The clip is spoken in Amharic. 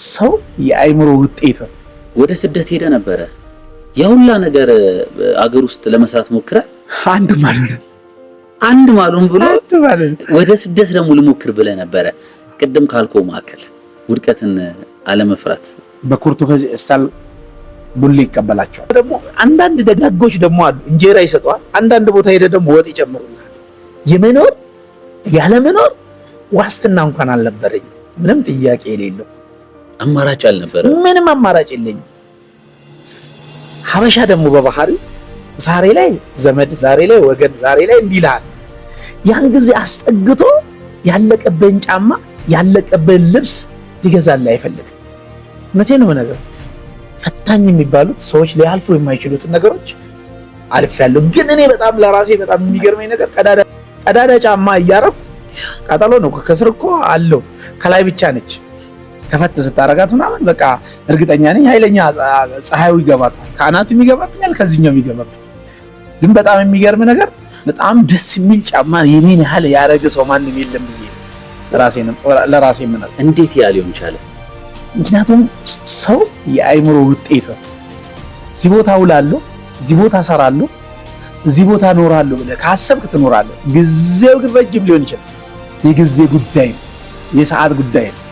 ሰው የአእምሮ ውጤት ነው። ወደ ስደት ሄደ ነበረ። የሁላ ነገር አገር ውስጥ ለመስራት ሞክረ አንድም አልሆነም። አንድ ማሉም ብሎ አንድም አልሆነም። ወደ ስደት ደግሞ ልሞክር ብለህ ነበረ። ቅድም ካልከው መካከል ውድቀትን አለመፍራት በኩርቱ ፌስታል ቡሌ ይቀበላቸዋል። ደግሞ አንዳንድ ደጋጎች ደግሞ አሉ፣ እንጀራ ይሰጠዋል። አንዳንድ ቦታ ሄደ ደግሞ ወጥ ይጨምሩልሃል። የመኖር ያለመኖር ዋስትና እንኳን አልነበረኝም። ምንም ጥያቄ የሌለው አማራጭ አልነበረ። ምንም አማራጭ የለኝም። ሀበሻ ደግሞ በባህሪው ዛሬ ላይ ዘመድ፣ ዛሬ ላይ ወገን፣ ዛሬ ላይ እንዲህ ይልሃል። ያን ጊዜ አስጠግቶ ያለቀብህን ጫማ ያለቀብህን ልብስ ሊገዛልህ አይፈልግም። እውነቴን ነው የምነግርህ። ፈታኝ የሚባሉት ሰዎች ሊያልፉ የማይችሉትን ነገሮች አልፌያለሁ። ግን እኔ በጣም ለራሴ በጣም የሚገርመኝ ነገር ቀዳዳ ጫማ እያረኩ ቃጠሎ ነው፣ ከስር እኮ አለው ከላይ ብቻ ነች። ከፈት ስታረጋት ምናምን በቃ እርግጠኛ ነኝ ኃይለኛ ፀሐዩ ይገባታል፣ ከአናቱም ይገባብኛል፣ ከዚህኛውም ይገባብኛል። ግን በጣም የሚገርም ነገር በጣም ደስ የሚል ጫማ የኔን ያህል ያረገ ሰው ማንም የለም ብዬ ለራሴ የምነግረው። እንዴት ያ ሊሆን ቻለ? ምክንያቱም ሰው የአእምሮ ውጤት ነው። እዚህ ቦታ ውላለሁ፣ እዚህ ቦታ እሰራለሁ፣ እዚህ ቦታ እኖራለሁ ብለህ ካሰብክ ትኖራለህ። ጊዜው ግን ረጅም ሊሆን ይችላል። የጊዜ ጉዳይ ነው፣ የሰዓት ጉዳይ ነው።